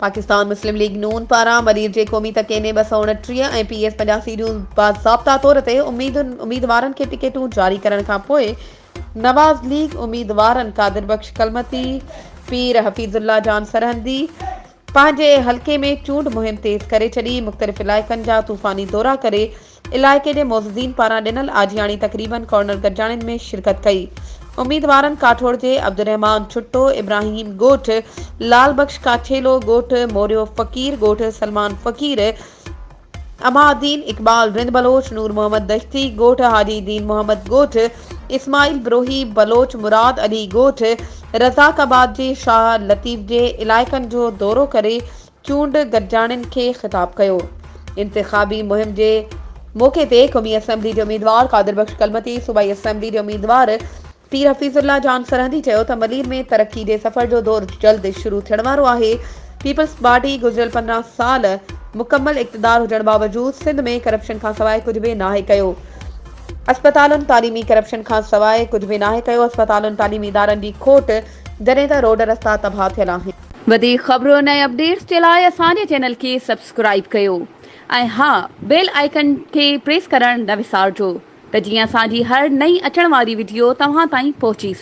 Pakistan Muslim league نون پاران ملير جي قومي تڪي ۾ 229 ۽ پي ايس 85 جون باضابطا طور تي اميدوارن کي ٽڪيٽون جاري ڪرڻ کانپوء نواز ليگ اميدوارن قادر بخش ڪلمتي، پير حفيظ الله جان سرهندي پنهنجي حلقي ۾ چونڊ مهم تيز ڪري ڇڏي، مختلف علائقن جا طوفاني دورا ڪري علائقي جي معززين پاران ڏنل آجياڻي تقريبن ڪارنر گڏجاڻين ۾ شرڪت ڪئي. اميدوارن ڪاٺوڙ جي عبدالرحمان ڇٽو، ابراهيم ڳوٺ، لال بخش ڪاڇيلو ڳوٺ، موريو فقير ڳوٺ، سلمان فقير، عمادالدين اقبال رند بلوچ، نور محمد دشتي ڳوٺ، حاجي دين محمد ڳوٺ، اسماعيل بروهي بلوچ، مراد علي ڳوٺ، رزاق آباد جي شاهه لطيف جي علائقن جو دورو ڪري چونڊ گڏجاڻين کي خطاب ڪيو. انتخابي مهم جي موقعي تي قومي اسيمبلي جي اميدوار قادر بخش ڪلمتي، صوبائي اسيمبلي جي اميدوار پير حفيظ الله جان سرهندي چيو ته ملير ۾ ترقي جي سفر جو دور جلد شروع ٿيڻ وارو آهي، پيپلز پارٽي گذريل 15 سال مڪمل اقتدار هجڻ باوجود سنڌ ۾ ڪرپشن کانسواء ڪجهه به ناهي ڪيو، اسپتالن تعليمي ڪرپشن کانسواء ڪجهه به ناهي ڪيو، اسپتالن تعليمي ادارن جي کوٽ جڏهن ته روڊ رستا تباهه ٿيل آهن. وڌيڪ خبرن ۽ اپڊيٽس جي لاء اسان جي چينل کي سبسڪرائيب ڪيو ۽ ها بيل آئيڪن کي پريس ڪرڻ نه وسارجو ته جيئن اسان جي هر نئين اچڻ واري وڊيو توهان تائين پهچي سگهي.